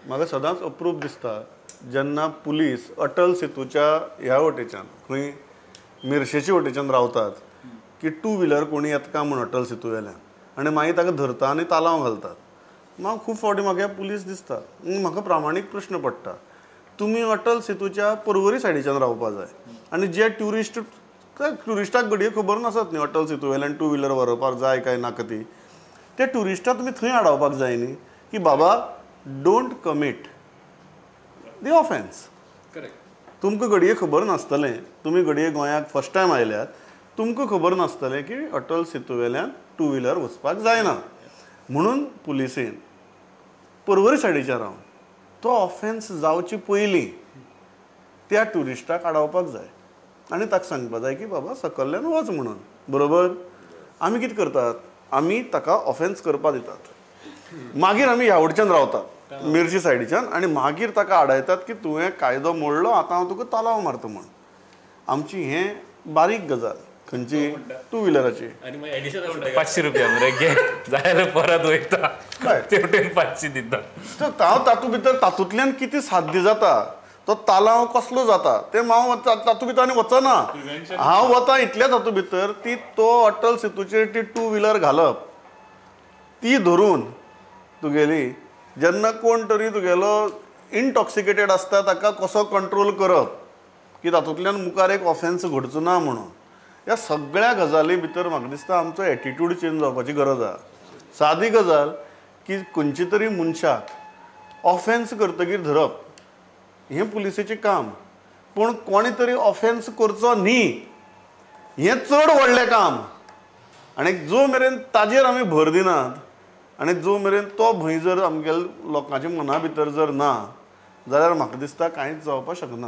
म्हाका सदांच अप्रूप दिसता जेन्ना पुलीस अटल सेतूच्या ह्या वटेच्यान खंय मिरशेचे वटेच्यान रावतात की टू व्हिलर कोणी येता काय म्हूण अटल सेतू वेल्यान आनी मागीर ताका धरता आनी तालांव घालतात. म्हाका खूब फावटी म्हाका पुलीस दिसता, म्हाका प्रामाणीक प्रश्न पडटा, तुमी अटल सेतूच्या पर्वरी सायडीच्यान रावपा जाय आनी जे ट्युरिस्ट ट्युरिस्टाक घडये खबर नासत न्ही अटल सेतू वेल्यान टू व्हिलर व्हरपाक जाय काय नाका ती, ते ट्युरिस्टाक तुमी थंय आडावपाक जाय न्ही की बाबा don't commit the offence. तुमकां घडये खबर नासतलें, तुमी घडये गोंयाक फर्स्ट टायम आयल्यात, तुमकां खबर नासतलें की अटल सेतू वेल्यान टू व्हिलर वचपाक जायना म्हणून पुलिसेन पर्वरी सायडीच्यान रावन तो ऑफेन्स जावचे पयलीं त्या ट्युरिस्टाक आडावपाक जाय आनी ताका सांगपाक जाय की बाबा सकल्ल्यान वच म्हणून. बरोबर, आमी कितें करतात, आमी ताका ऑफेन्स करपाक दितात, मागीर आमी ह्या वटच्यान रावतात मिरची सायडीच्यान आनी मागीर ताका आडायतात की तुवें कायदो मोडलो, आतां हांव तुका तालांव मारता म्हूण. आमची हें बारीक गजाल खंयची टू व्हिलराची 500 रुपया मरे घे जाल्यार परत वयता तेवटेन 500 दिता. हांव तातूंत भितर तातूंतल्यान कितें साध्य जाता, तो तालांव कसलो जाता तें हांव तातूंत भितर आनी वचना. हांव वता इतल्या तातूंत भितर ती तो अटल सेतूचेर ती टू व्हिलर घालप ती धरून तुगेली जेन्ना कोण तरी तुगेलो इंटॉक्सिकेटेड आसता ताका कसो कंट्रोल करप की तातूंतल्यान मुखार एक ऑफेन्स घडचो ना म्हणून. ह्या सगळ्या गजाली भितर म्हाका दिसता आमचो एटिट्यूड चेंज जावपाची गरज आसा. सादी गजाल की खंयची तरी मनशाक ऑफेन्स करतकीर धरप हें पुलिसेचें काम, पूण कोणी तरी ऑफेन्स करचो न्ही हें चड व्हडलें काम. आनी जो मेरेन ताजेर आमी भर दिनात आनी जो मेरेन तो भंय जर आमगेल्या लोकांच्या मना भितर जर ना जाल्यार म्हाका दिसता कांयच जावपाक शकना.